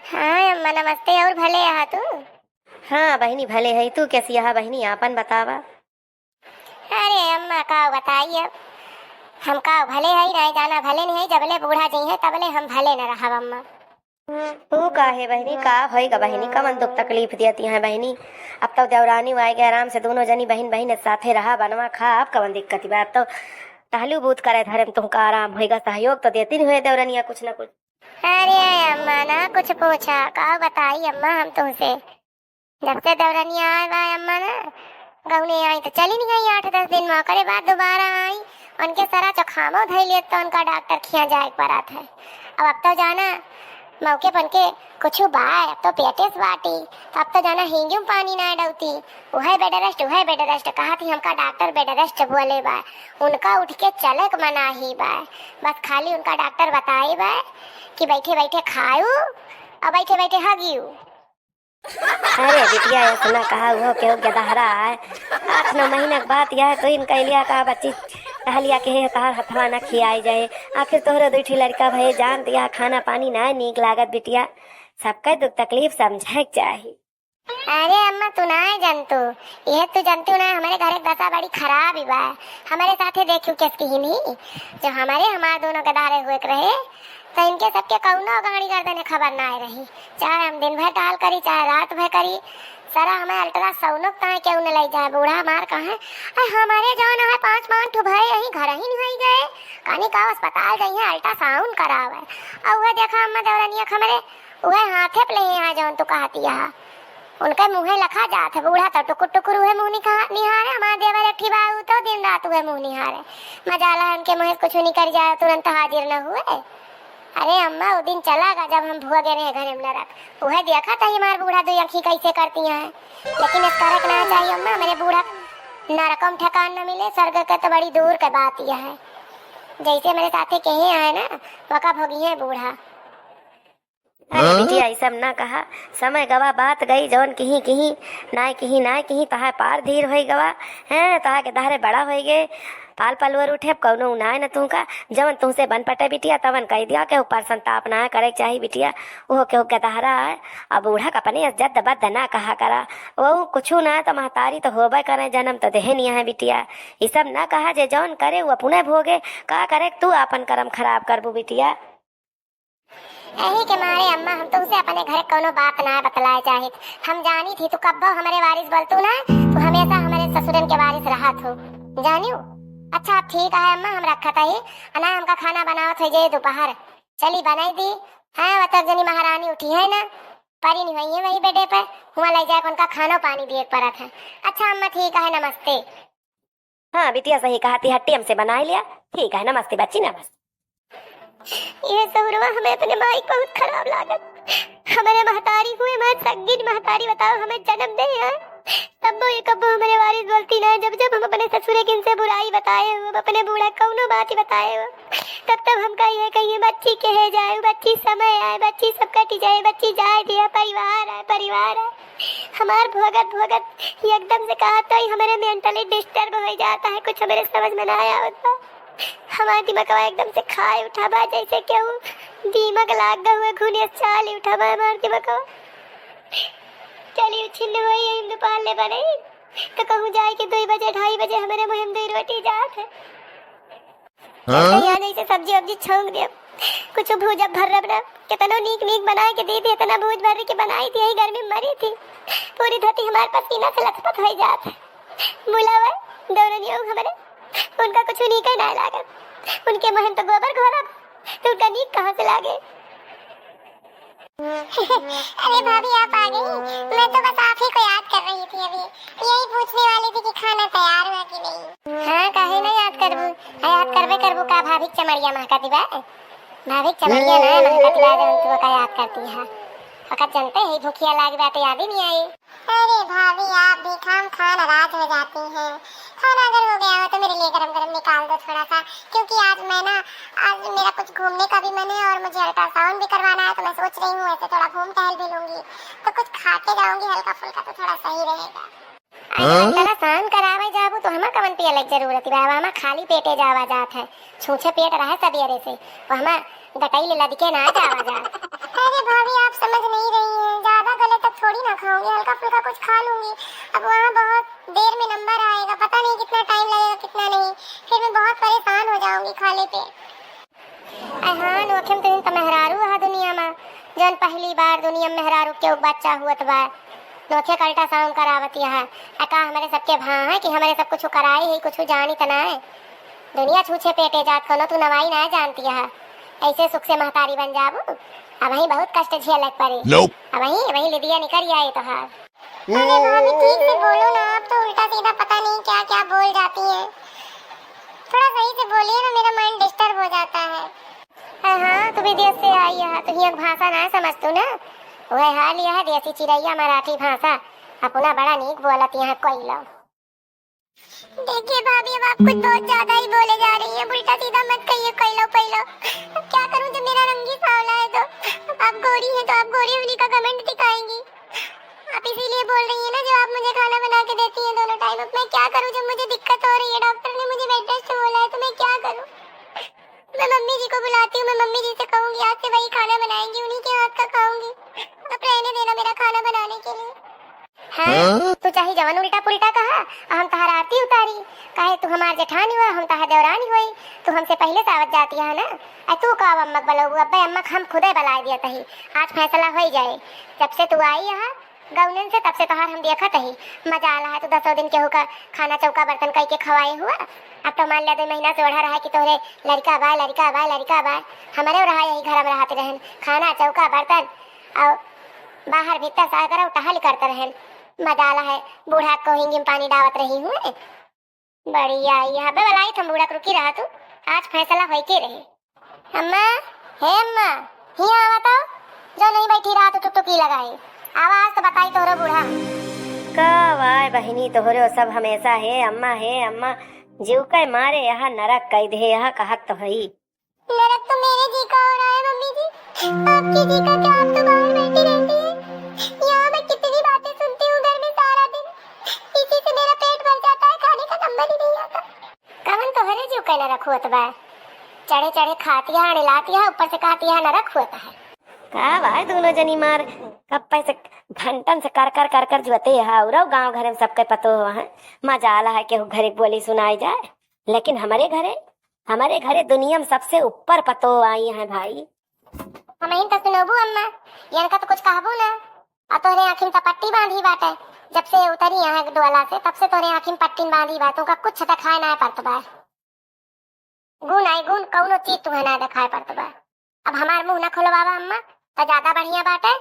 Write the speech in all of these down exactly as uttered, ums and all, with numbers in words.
हाँ अम्मा, नमस्ते। और भले अहा तू? हाँ बहिनी, भले है। तू कैसी अहा बहिनी, आपन बतावा। अरे अम्मा, का बताई अब, हम का भले है, नहीं जाना भले नहीं है, जबले बूढ़ा जइहैं तबले हम भले न रहब अम्मा। ऊ काहे बहिनी, का होइगा बहिनी, कवन दुख तकलीफ देती हैं बहिनी? अब तो देवरानी आए के आराम से दोनों जनी बहिन बहिन साथे रहा बनवा खा, अब कवन दिक्कत बा? अब तो टहलू बूत करे धरे में तुमका आराम होइगा, सहयोग तो देती नहीं हुए देवरनिया कुछ न कुछ। अरे अम्मा ना कुछ पूछा, का बताई अम्मा हम तुमसे, जब से देवरनिया आए बा अम्मा ना, गौने आई तो चली नहीं गई आठ दस दिन में, ओकरे बाद दोबारा आई, उनके सरा चोखामो धई लेत तो उनका डॉक्टर खिया जाए के पड़त है। अब, अब तो जाना मौके पर के कुछ बा, अब तो पेटे से बाटी, तो अब तो जाना हींगी में पानी ना डौती, उहे bed rest, उहे bed rest, कहा थी हमका डॉक्टर bed rest बोले बा, उनका उठ के चले के मनाही बा, बस खाली उनका डॉक्टर बताए बा कि बैठे बैठे खाऊ और बैठे बैठे हगियू। अरे बिटिया, ऐसे ना कहा, वो केहू गदहरा है। आठ नौ महीना के बात यह तो इनका लिया का बच्ची कहलिया के हे तहार हथवा ना खियाई जाए। आखिर तोहरे दुई ठी लड़का भये जान दिया, खाना पानी ना नीक लागत बिटिया। सबका दुख तकलीफ समझे के चाही। अरे अम्मा, तू ना जनतू, यह तू जनतू ना, हमारे घर के दशा बड़ी खराब ही बा। हमारे साथे देखियो किस की ही नहीं, जो हमारे, हमार दोनों गदारे हुए के रहे, तो इनके सबके कौनो गाड़ी गर्दन खबर ना आए रही। चाहे हम दिन भर टहल करी, चाहे रात भर करी, सरा हमें अल्ट्रासाउंड ताए केहू न ले जाए। बूढ़ा मार कहे, "अरे हमारे जौन है पाँच पाँच ठो भय यही घर ही नहीं गए, कानी का अस्पताल जाइए अल्ट्रासाउंड करावे।" और वह देखा अम्मा देवरनिया हमरे, वह हाथे पे ले यहाँ जौन तू कहती है, उनके मुँहे लखा जात है। बूढ़ा तो टुकुर टुकुर वह मुँह निहा-, निहारे, हमारे देवर अठी बा, ऊ तो दिन रात वह मुँह निहारे। मजाला उनके मुँहे से कुछ निकल जाए, तुरंत हाजिर न हुए। अरे अम्मा, वो दिन चला गा जब हम भुआ गए रहे घरे में नरक। उहे देखा तही हमार बूढ़ा दुई आँखी कैसे करती हैं। लेकिन इस तरह के ना चाहिए अम्मा, मेरे बूढ़ा नरकम ठिकान न मिले, स्वर्ग के तो बड़ी दूर के बात यह है। जैसे मेरे साथे कहे आए ना, वका भोगी है बूढ़ा। अरे हाँ? बिटिया, ई सब ना कहा, समय गवा बात गई, जौन किही किही, नाय किही नाय किही, तहार पार धीर होई गवा, हैं, तहार के दहरे बड़ा होई गे, पाल पलवर उठे, अब कौनो उनाय न तुहका, जवन तुहसे बन पटे बिटिया, तवन कहि दिया, केहू पर संताप ना करे के चाही बिटिया, उहो केहू के दहरा है। अब बूढ़ा के अपने जद्द बद्द ना कहा करा, वो कुछु ना तो महतारी तो होबे करे, जन्म तो देहे निया है बिटिया। ई सब ना कहा जे जौन करे वो अपने भोगे, का करे तू आपन करम खराब करबू बिटिया। यही के मारे अम्मा हम तुमसे अपने घर कौनो बात ना बतलाए चाहित। हम जानी थी तू कब्बो हमरे वारिस बोलतू ना, तू हमेशा हमरे ससुरन के वारिस रहत हो, जानियो। अच्छा अब ठीक है अम्मा, हम रखत ही, अना हमका खाना बनावत हो जाए दोपहर, चली बनाई दी। हाँ, वतक जनी महारानी उठी है ना, परी नहीं हुई है वही बेडे पर, हुआ ले जाए उनका खानो पानी दिए के परत है। अच्छा अम्मा ठीक है, नमस्ते। हाँ बिटिया, सही कहा थी, हट्टी हमसे बनाई लिया। ठीक है, नमस्ते बच्ची, नमस्ते। ये सहुरवा हमें अपने माई के बहुत खराब लागत। हमारे महतारी हुए, हमारे संगीन महतारी बताओ, हमें जन्म दे है। तब्बो ये कब्बो हमारे वारिस बोलती ना है। जब जब हम अपने ससुरे किन से बुराई बताए हो, हम अपने बूढ़ा कौनो बात ही बताए हो, तब तब हमका ये कहिए, "बच्ची कहे जाए, बच्ची समय आए, बच्ची सब कटी जाए, बच्ची जाए दिया, परिवार आए, परिवार आए।" हमार भोगत भोगत एकदम से कहा तो ही हमारे mentally disturb हो जाता है, कुछ हमारे समझ में ना आवत बा। हमार दिमागवा एकदम से खाए उठा बा, जैसे केहू दीमक लाग गए हुए घुनिया चाल उठा बा हमार दिमागवा। चली छिन्न हुई, हम दोपहर ले बने तो कहूँ जाए के दो बजे, ढाई बजे हमारे मुँह में दो रोटी जात है। हाँ? यहाँ जैसे सब्जी वब्जी छौंक दे, कुछ भूजब भर्रब ना, कितनो नीक नीक बनाए के दे दे, इतना भूज भर्र के बनाई थी, यही गर्मी में मरी थी। पूरी धरती हमारे पसीना से लथपथ हो जात है। बुलावे दौरनियो हमारे, उनका कुछ नीक ना लागत, उनके मुँह में तो गोबर घोरब, तो उनका नीक कहाँ से लागे? अरे भाभी, आप आ गई? मैं तो बस आप ही को याद कर रही थी अभी। यही पूछने वाली थी कि खाना तैयार हुआ कि नहीं। हाँ, काहे नहीं याद करबू? हाँ, याद करबे करबू का, भाभी के चमड़िया महकती बा। भाभी के चमड़िया ना महकती बा, जौन तू का याद करती है। ओका जनते ही भूखिया लाग बाटे, याद ही नहीं आई। अरे भाभी, आप भी खाम खा नाराज हो जाती हैं। खाना अगर हो गया हो तो मेरे लिए गरम गरम निकाल दो थोड़ा सा, क्योंकि आज मैं ना, आज मेरा कुछ घूमने का भी मन है और मुझे अल्ट्रासाउंड भी करवाना है, तो मैं सोच रही हूँ ऐसे थोड़ा घूम टहल भी लूंगी, तो कुछ खा के जाऊंगी हल्का फुल्का, तो थोड़ा सही रहेगा। अरे, हाँ? अल्ट्रासाउंड करावे जाबू तो हमा कवन पियले के जरूरत बा, हमा खाली पेटे जावा जात है, छूछे पेट रहे सबेरे से, वो हमा गटई ले लदके ना जावा जात। अरे भाभी, आप समझ नहीं अब वहाँ बहुत देर में नंबर आएगा, पता नहीं कितना टाइम लगेगा, कितना नहीं, फिर मैं बहुत परेशान हो जाऊंगी खाली पेट। अरे हाँ, नोखे में तुहिन त मेहरारू हा दुनिया में, जौन पहली बार दुनिया में मेहरारू के बच्चा हुअत बा। नोखे का अल्ट्रासाउंड करावत यहाँ। आ का हमरे सबके भा है कि हमरे सब कुछ कराई है, कुछ जानी त ना है। दुनिया छूछे पेटे जात, कोनो तू नवाई ना जानती है। ऐसे सुख से महतारी बन जाबू। अबहीं बहुत कष्ट झेलक पड़ी। Nope। अबहीं, अबहीं लिदिया निकल आई तोहार। अरे भाभी, ठीक से बोलो ना, आप तो उल्टा सीधा पता नहीं क्या क्या बोल जाती हैं। थोड़ा सही से बोलिए ना, मेरा माइंड डिस्टर्ब हो जाता है। हाँ, हाँ, तू विदेश से आई है, तू हियाँ भाषा ना समझ तू ना। वह हाल यह देसी चिरैया मराठी भाषा अपना बड़ा नीक बोलत यहाँ कोई लो। देखिए भाभी, अब आप कुछ बहुत ज्यादा ही बोले जा रही हैं, उल्टा सीधा मत कहिए, कैलो पैलो। अब क्या करूं, जब मेरा रंग ही सांवला है तो। अब आप गोरी हैं तो आप गोरी होने का घमंड दिखाएंगी। आप इसीलिए बोल रही हैं ना, जो आप मुझे खाना बना के देती हैं दोनों टाइम। अब मैं क्या करूं, जब मुझे दिक्कत हो रही है, डॉक्टर ने मुझे बेड रेस्ट बोला है, तो मैं क्या करूं? मैं मम्मी जी को बुलाती हूँ, मैं मम्मी जी से कहूंगी, आज से वही खाना बनाएंगी, उन्हीं के हाथ का खाऊंगी। आप रहने देना मेरा खाना बनाने के लिए। हाँ, हाँ? तू चाहे जवन उल्टा पुल्टा कहा, हम तहार आरती उतारी। काहे तू हमार जेठानी हुआ, हम तहार देवरानी होई, तू हमसे पहले से आवत जाती है ना। अ तू का अब अम्मा के बलऊ, अब्बे अम्मा के हम खुदे बलाए दिया तही। आज फैसला होई जाए, जब से तू आई यहाँ गौनन से, तब से तोहार हम देखत ही। मजा आला है, तू दसों दिन केहू का खाना चौका बर्तन कई के खवाए हुआ। अब तो मान लिया दो महीना से ओढ़ा रहा कि तोहरे लड़का बा, लड़का बा, लड़का बा। हमारे रहा यही घर में रहत रहन, खाना चौका बर्तन और बाहर भीतर सारा करब टहल करत रहन। मजा आला है, बूढ़ा को हिंगी में पानी डावत रही हूँ। बढ़िया, यहाँ पे बलाई थम बूढ़ा के रुकी रहा तू, आज फैसला होई के रहे। अम्मा, हे अम्मा, हियाँ आवा तो, जो नहीं बैठी रहा तो टुकटुकी लगाई। आवा आज तो बताई तोहरो बूढ़ा। का वाय बहिनी तोहरो सब हमेशा हे अम्मा, हे अम्मा, जीव के मारे यहाँ नरक कई दे, यहाँ कहत तो हई। नरक तो मेरे जी का हो रहा है मम्मी जी। आपके जी का क्या, आप तो बाहर बैठी रहती है। यहाँ मैं कितनी बातें सुनती हूँ घर में सारा दिन। इसी से मेरा पेट भर जाता है, खाने का नंबर ही नहीं आता। कवन तोहरे जीव के नरक होत बा? चढ़े चढ़े खातिया, अड़िलातिया, ऊपर से कहतिया नरक होत है। का भाई दोनों जनी मार कब पैसे घंटन से कर कर कर कर जुअते है, और गाँव घर में सबके पतो हुआ है। मजाल है केहू घरे बोली सुनाई जाए, लेकिन हमारे घरे हमारे घरे दुनिया में सबसे ऊपर पतोह आई हैं भाई। हमहिन त सुनबू अम्मा, इनका तो कुछ कहबू ना। और तोहरे आँखी में त पट्टी बांधी बाटे, जब से उतरी यहाँ डोला से तब से तोहरे आँखी में पट्टी बांधी बा, तुमका कुछ देखाए ना पड़त बा। गुण आई गुण, कौनो चीज तुम्हें ना देखाए पड़त बा। अब हमार मुंह ना खोलवावा अम्मा, त ज्यादा बढ़िया बाटे।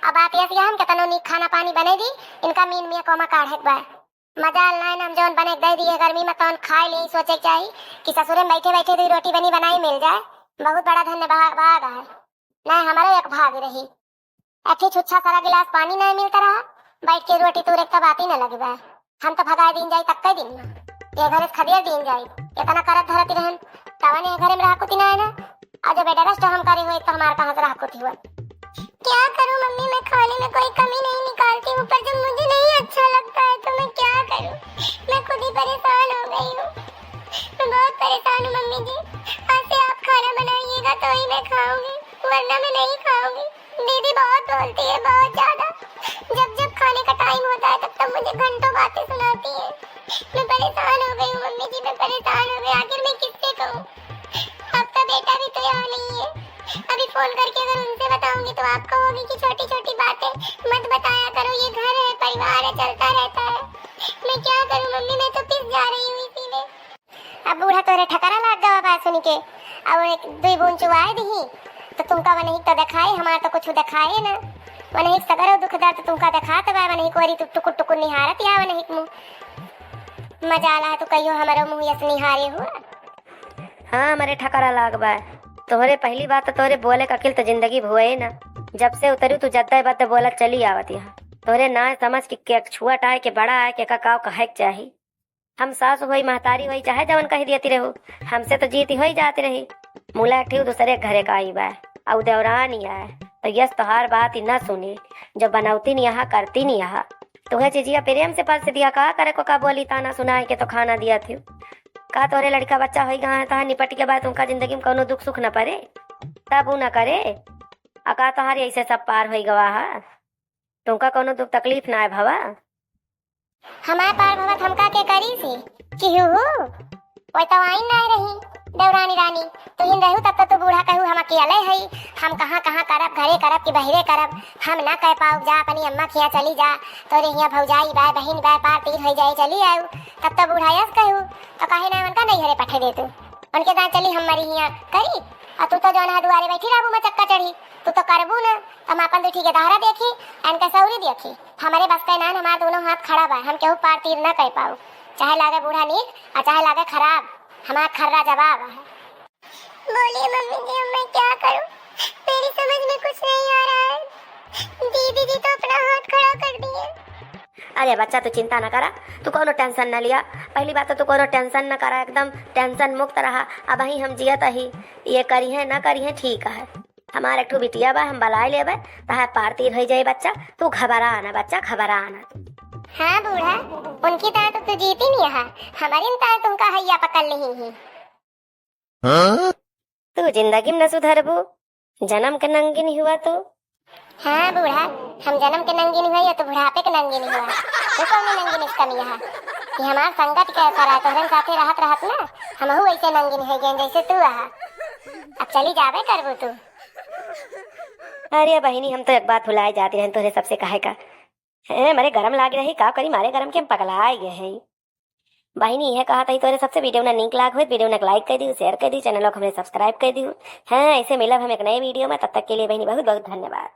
अब बात यह हम केतनो नीक खाना पानी बने दी, इनका मीन मिया कोमा काढ़े के बा। मजाल नाय ना, हम जौन बने के दे दिए गर्मी में तौन खाए ली, सोचे के चाही कि ससुरे में बैठे बैठे दुई रोटी बनी बनाई मिल जाए, बहुत बड़ा धन्यवाद है। नाय हमारे एक भाग रही, अठी छुच्छा सारा गिलास पानी नाय मिलता रहा, बैठ के रोटी तूरे के बात ही न लगी बा। हम तो भगाए दिन जाई तक कई दिन में, ये घरे से खदेड़ दिन जाई, इतना करत धरत रहन, तवन ये घरे में रहा कुती नाय ना। और जब एडरस्ट हम करे हुए तो हमार कहाँ से रहा कुती हुआ। क्या करूं मम्मी, मैं खाने में कोई कमी नहीं निकालती हूँ, पर जब मुझे नहीं अच्छा लगता है तो मैं क्या करूं? मैं खुद ही परेशान हो गई हूँ, मैं बहुत परेशान हूँ मम्मी जी। आज से आप खाना बनाइएगा तो ही मैं खाऊंगी, वरना मैं नहीं खाऊंगी। दीदी बहुत बोलती है, बहुत ज्यादा। जब जब खाने का टाइम होता है तब तब मुझे घंटों बातें सुनाती है। मैं परेशान हो गई हूँ मम्मी जी, मैं परेशान हो गई, आखिर मैं किससे कहूँ? आपका बेटा भी तो यहाँ नहीं है। अभी फोन करके अगर उनसे बताऊंगी तो आप कहोगी कि छोटी छोटी बातें मत बताया करो, ये घर है, परिवार है, चलता रहता है। मैं क्या करूं मम्मी, मैं तो पिस जा रही हूँ इसी में। अब बूढ़ा तोरे ठकरा लाग गवा बा सुन के, अब एक दुई बूंद चुआए दही तो तुमका वनहिक तो देखाए, हमार तो कुछ देखाए ना। वनहिक सगरो दुख दर्द तुमका देखात बा, वनहिक वरी तू टुकुर टुकुर निहारत या वनहिक मुँह। मजाल है तू कहियो हमारो मुँह यस निहारे हुआ। हाँ, हमरे ठकरा लाग बा। तोहरे पहली बात तो तोहरे बोले का अकिल तो जिंदगी भुए ना। जब से उतरू तू जद्दे बद्दे बोलत चली आवत यहाँ। तोहरे ना समझ कि के छुआ टाए के बड़ा आए के का काव कहे के चाही। हम सास होई महतारी होई चाहे जवन कह दियती रहू, हमसे तो जीती होई जाती रही। मुला एक ठे दूसरे घरे का आई बा, अउ देवरानी आए तो यस तोहार बात ही ना सुनी, जो बनौती नहीं यहाँ करती नहीं यहाँ। तुहे चिजिया प्रेम से परस दिया, का करे को का बोली ताना सुनाए के तो खाना दिया थी। का तोरे लड़का बच्चा होई गवा है, तोहार निपट के बाद उनका जिंदगी में कौनो दुख सुख न पड़े, तब उ न करे। आ का तोहार ऐसे सब पार होई गवा है, तुमका कौनो दुख तकलीफ ना है भवा। हमार पार भवत हमका के करी सी? केहू? वै तो आइन नाहीं रही देवरानी रानी, तुहिन रहू तब तो तू बूढ़ा कहू हम अकेले हई, हम कहाँ कहाँ करब, घरे करब कि बहिरे करब, हम ना कह पाउब, जा अपनी अम्मा खिया चली जा, तोरे हियाँ भौजाई बाय, बहिन बाय, पार तीर होइ जाए, चली आऊ। तब तो बूढ़ा यस कहू, तो काहे ना उनका नैहरे पठे दे तू? उनके साथ चली हम मरी हियाँ करी, और तू तो जौन है दुआरे बैठी रहबू, मचक्का चढ़ी, तू तो करबू ना। हम आपन दुठी के दहरा देखी, इनका सौरी देखी। हमरे बस का नान, हमार दोनों हाथ खड़ा बा, हम केहू पार तीर ना कह पाऊ, चाहे लागे बूढ़ा नीक और चाहे लागे खराब, हमार खर्रा जवाब है। बोलिए मम्मी जी, अब मैं क्या करूं? मेरी समझ में कुछ नहीं आ रहा है। दीदी जी तो अपना हाथ खड़ा कर दिए। अरे बच्चा, तू चिंता न करा, तू कोनो tension न लिया। पहली बात तो तू कोनो tension न करा, एकदम tension मुक्त रहा। अबहीं हम जियत ही, ये करिहें न करिहें, ठीक है। हमार एक ठो बिटिया बा, हम बलाए लेबे, तहार पार तीर होइ जाए बच्चा। तू घबरा ना बच्चा, घबरा ना तू। हाँ बूढ़ा, उनकी तार तो तू जीती नहीं है, हमारी तार तुमका हैया पकड़ ली ही। हाँ? तू जिंदगी में न सुधरबू, जन्म के नंगिन हुआ तू। हाँ बूढ़ा, हम जन्म के नंगिन हुआ या तो बुढ़ापे के नंगिन हुआ। तू कौन नंगिन इसका नहीं है कि हमार संगत के करा, तोहरन साथे रहत रहत ना हमहू ऐसे नंगिन हो गए जैसे तू आहा। अब चली जाबे करबू तू। अरे बहिनी, हम तो एक बात भुलाए जाती रहन तोहरे सबसे कहे का। ए, मरे गरम लाग रही, का करी, मारे गरम के हम पगलाए गए हैं। बहिनी, यह कहा था तोरे सबसे video ना नीक लाग होत, video ना like कर दियो, share कर दियो, channel को हमरे subscribe कर दियो। हाँ, ऐसे मिलब हम एक नए video में, तब तक के लिए बहिनी बहुत बहुत धन्यवाद।